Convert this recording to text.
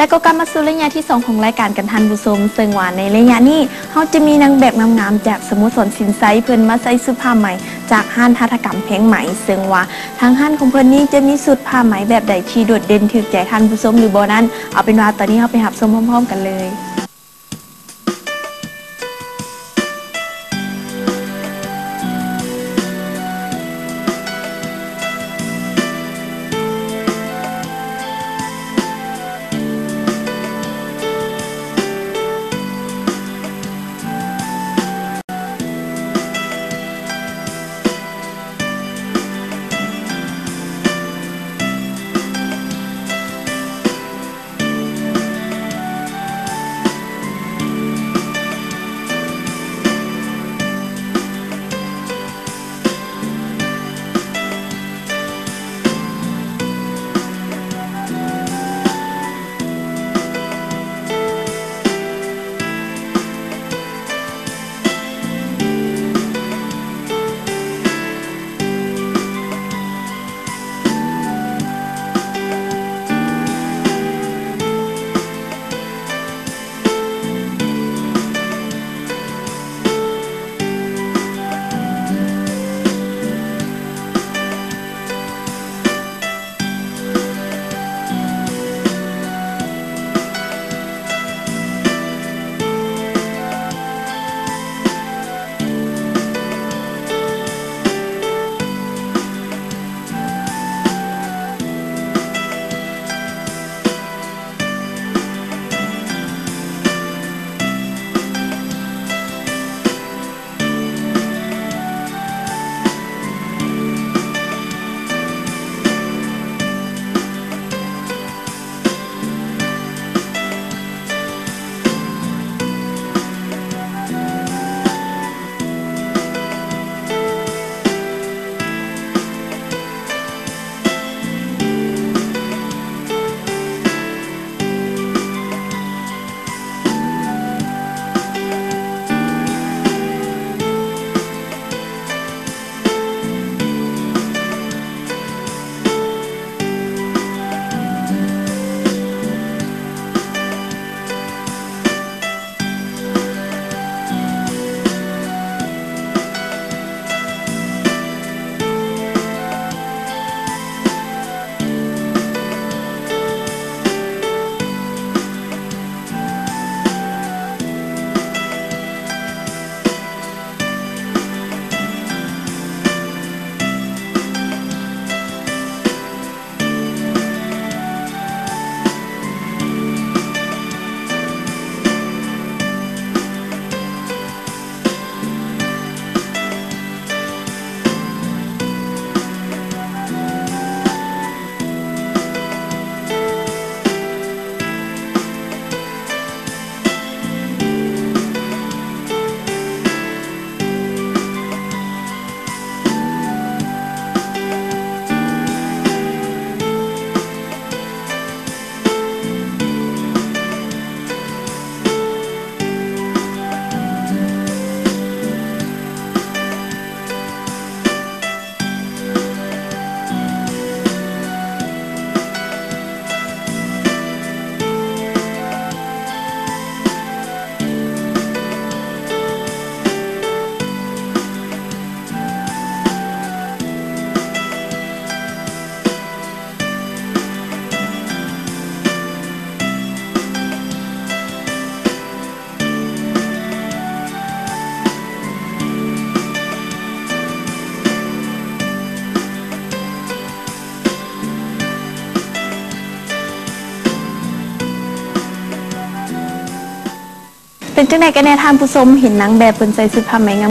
ແລ້ວກໍກັບມາສູ່ໄລຍະທີສອງຂອງລາຍການກັນທ່ານຜູ້ຊົມ, ເຊິ່ງວ່າໃນໄລຍະນີ້ເຮົາຈະມີນາງແບບງາມໆຈາກສະໂມສອນສິນໄຊ ເພິ່ນມາໃສ່ຊຸດຜ້າໄໝຈາກຮ້ານຫັດຖະກຳແພງໄໝ, ເຊິ່ງວ່າທາງຮ້ານຂອງເພິ່ນນີ້ຈະມີຊຸດຜ້າໄໝແບບໃດທີ່ໂດດເດັ່ນຖືກໃຈທ່ານຜູ້ຊົມຫຼືບໍ່ນັ້ນ, ເອົາເປັນວ່າຕອນນີ້ເຮົາໄປຮັບຊົມພ້ອມໆກັນເລີຍ. ເປັນຈັ່ງໃດກັນແດ່ທ່ານຜູ້ຊົມ, ເຫັນນາງແບບເພິ່ນໃສ່ຊຸດຜ້າໄໝງາມ